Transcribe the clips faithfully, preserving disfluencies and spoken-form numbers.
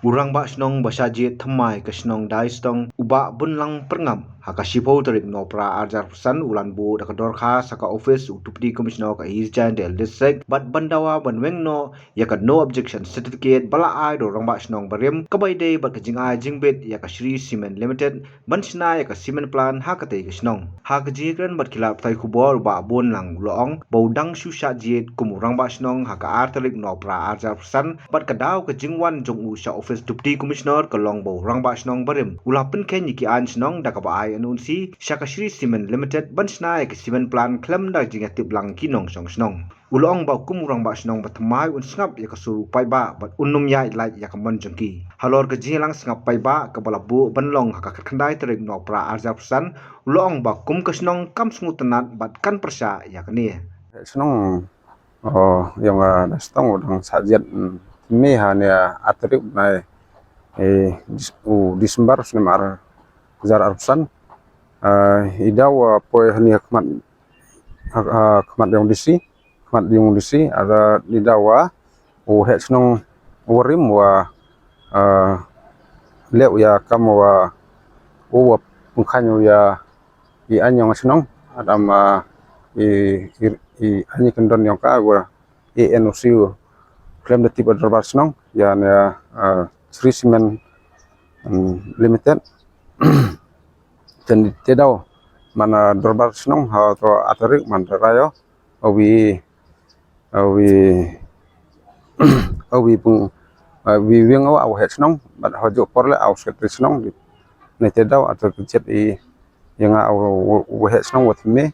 U Rangbah Shnong ba shah jied thymmai ka shnong Daistong, u Bah Bunlang Pyrngam, ha ka shiphew tarik Nohprah arhajar arphew san u la buh da ka dorkhas ha ka ophis u Deputy Commissioner ka East Jaiñtia Hills District bad ban dawa ban weng noh ïa ka No Objection Certificate ba la ai da u Rangbah Shnong barim, kaba ïadei bad ka jingai jingbit ïa ka Shree Cement Limited ban shna ïa ka cement plant ha katei ka shnong. Ha ka jingïakren bad ki lad pathai khubor, u Bah Bunlang u la ong ba u dang shu shah jied kum u Rangbah Shnong ha ka ar tarik Nohprah arhajar arphew san bad ka daw ka jingwan jong u sha ophis Deputy Commissioner ka long ba u Rangbah Shnong barim u la pynkheiñ ïa ki aiñ shnong da kaba ai N O C sha ka Shree Cement Limited ban shna ïa ka cement plant khlem da jingïatip lang ki nongshong shnong. U la ong ba kum u Rangbah Shnong ba thymmai un sngap ïa ka sur u paidbah bad un nym ïaid lait ïa ka mon jong ki. Halor ka jingïalang sngap paidbah kaba la buh ban long ha ka khatkhyndai tarik Nohprah arhajar arphew san, u la ong ba kum ka shnong kam sngewtynnat bad kan pyrshah ïa kane. Shnong, oh, ïong, ah, Daistong u dang shah jied, mm, thymmai ha ne, ah, ar tarik bnai, eh, Dis-, u December snem arhajar arphew san. Ah, i daw, ah, poi hangne ha khmat, ha, ha khmat ïong D C, khmat ïong D C, ada i daw, ah, u heh shnong warim wa, ah, leh u ïa kam wa, u wa pynkheiñ u ïa i aiñ ïong shnong, adam, ah, i, i, i aiñ kyndon ïong ka wa, i N O C u khlem da tip ha dorbar shnong, ïa ne, ah, Shree Cement, mm, Limited. Te, te daw man, ah, dorbar shnong ha to ar tarik man da rayo, awi, awi, awi pung, awi wing aw, aw heh shnong, bad ha juh por leh aw secretary shnong, ne te daw ar tarik jied i, ïa nga aw, aw heh shnong wa thymmai,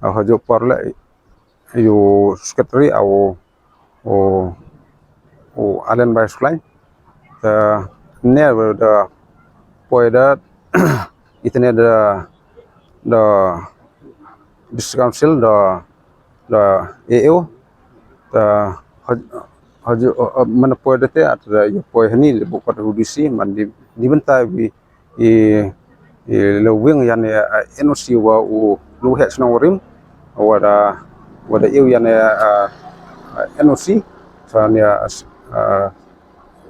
ha juh por leh ïa u secretary aw, u, u Allen Bai Sklai. Te ne da poi da itne da, da District Council da, da A O. Te ha, ha, ha, man poi da te, at da ïa poi hani le bukot u D C, man di, di bynta bi i, i la weng ïa ne, eh, N O C wa u, u heh shnong warim, wa da, wa da ïoh ïa ne, eh, eh, N O C, sa ne, eh, s-, eh,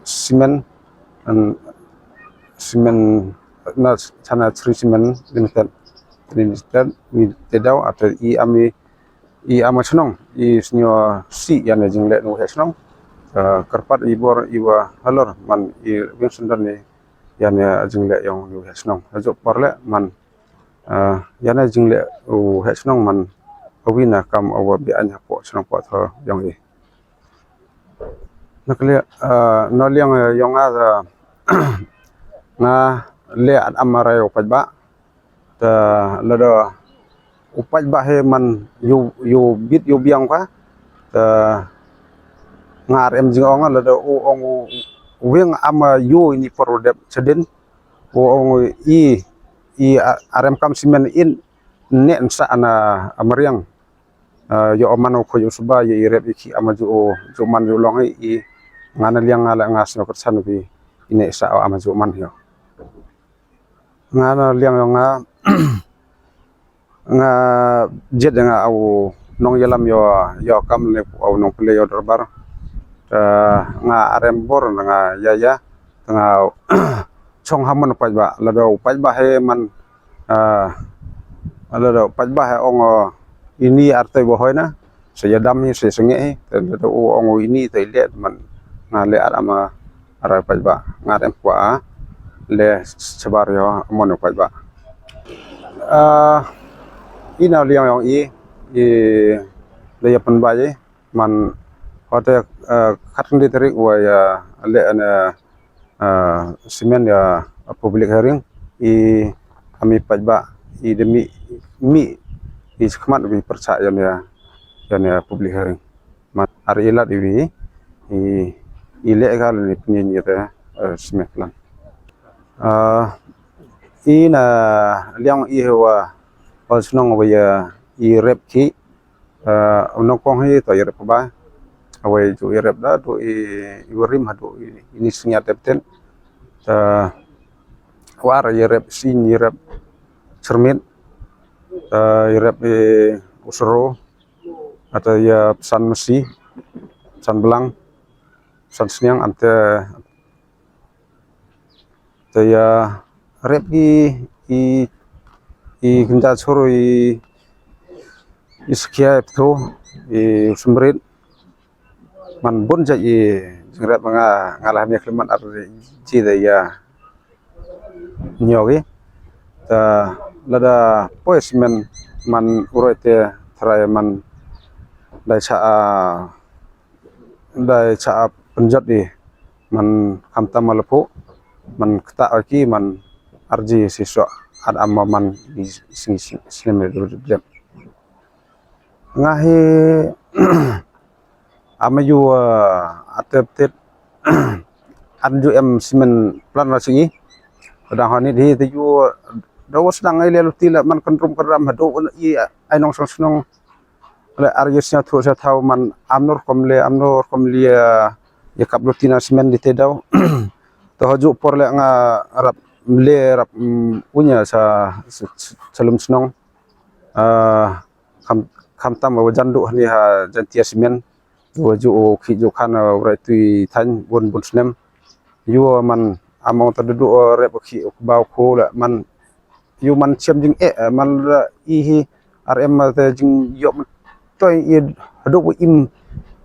cement, mm, cement, na, sa na Shree Cement Limited, Limited, ni te daw, ata i am i, i am shnong, i sñiaw sih ïa ne jingleh u heh shnong, eh, kyrpad i bor i wa halor, man i weng syndon ni, ïa ne jingleh ïong u heh shnong. Ha juh por leh man, ah, ïa ne jingleh u heh shnong man, awi na kam awa bi aiñ hapoh shnong poh thaw ïong i. Na ka liang, ah, na liang, eh, ïong nga, ah, nga leh at am arai u paidbah. Te lada u paidbah he man ïoh, ïoh bit ïoh biang ka. Te nga ar em jingong lada u ong u weng am ïoh ini por u dep chadien. U ong i, i, a-, ar em kam simen in ne nsa ana amariang. Ah, ïoh man u khuid u suba ïa i rep i ki ama ju, ju man ju long i, i nga na liang nga la nga sñiaw kyrsan bi i ne sa ama ju man ïoh. Nga na liang ïong nga, nga jied nga au nongïalam ïoh, ïoh kam ne au nongpule ïoh dorbar. Te nga arem bor na nga ïa ïa, te nga chong ha mon paidbah, lada u paidbah he man, ah, lada u paidbah he ong, ah, ini artei ba hoi na, sa ïa dam hi, sa ïa sangeh hi, te lada u ong ini te i leh man nga leh ar ama arai paidbah, nga em kwah, ah, leh shabar ïa mon paidbah. Ah, ina liang ïong i, i leh ïa pynbai, man hote, ah, khatkhynde tarik wa ïa leh na, ah, simen ïa public hearing, i ami paidbah, i demi, mi, i khmat bi pyrchah ïa, ïa public hearing. Man ar i lad iwi, i, i leh ka lane pynïeng ïa te, eh, simen plan. Ah, i na liang i wa, wa shnong wa ïa, i rep ki, eh, u nongkong hi to i rep ba, awei ju i rep da, du i, i warim ha du i, ini sngiat dep ten. Eh, war i rep sin i rep cermit, eh, i rep i usro, ata ïa psan masi, psan blang, psan sniang ante Te ïa rep ki i i kynja chhor i i skhia i pthu i u symrit. Man bun jait i jingrep nga nga la hynñiew khyllipmat ar ji da ïa ñiew ki. Ta lada poi simen man uroi te trai man dai cha a dai cha a pynjot i man khamtam ma lapu man kta ki man arji si so at am man i sing sing slim dep. Nga hi ama yu atep tet an ju em simen plan ra singi. Dang hani di te yu da was dang ai le luti la man kan rum kan ram hadu i ai nong song snong le ar yu snya thu sa thau man amnor kom le amnor kom le ya kap luti na simen di te dau. To haju por le nga rap le rap unya sa salum snong. Kham kham tam wa jan du hani ha jan tia simen wa ju o khi ju khan wa rai tui than bun bun snem. Yu man among ta du rep khi bau khu la man yu man chem jing e man la i hi ar em ma ta jing yop toi i hadu im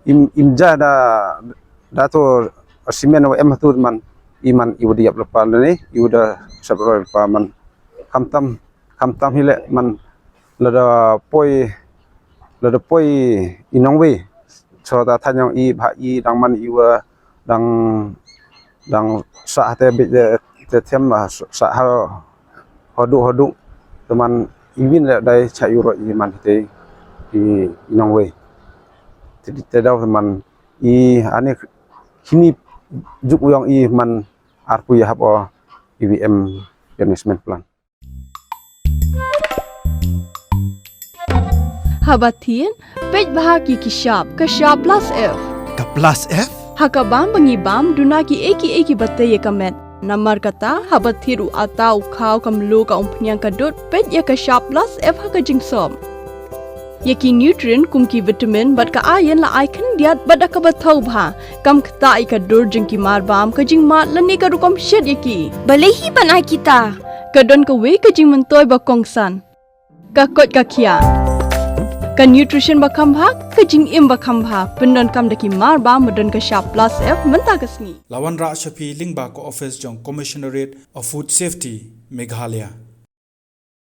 im im ja da da to simen wa em tu man i man i wa diap la pa ni i wa da sab roi pa man kham tam kham tam hi le man lada poi lada poi i nong wei. So ta than yong i bha i dang man i wa dang dang sa te bit te them sa ha hodu hodu teman i win le dai cha i ro i man te i nong wei. Te te dau teman i ani kini juk yong i man ar pu ya hap o i wi em management plan. Haba thied, peit bha ki ki shap, ka shap plus F. Ka plus F? Ha ka bam ba ngi bam, duna ki ei ki ei ki ba tei ïa ka met. Namar kata, haba thied u ata u khaw ka mluh ka umphniang ka dud, peit ïa ka shap plus F ha ka jingsop. Ïa ki nutrient kum ki vitamin bad ka iron la ai khyndiat bad da kaba thaw bha. Kam ktah ïa ka dur jong ki mar bam, ka jingmad lane ka rukom shet ïa ki. Balei hi ban ai kita? Ka don kawei ka jingmyntoi ba kongsan. Ka koit ka khiah. Ka nutrition ba kham bha, ka jingim ba kham bha. Pyndonkam da ki mar bam ba don ka shap plus F mynta ka sngi. La wanrah sha phi lyngba ka office jong Commissionerate of Food Safety, Meghalaya.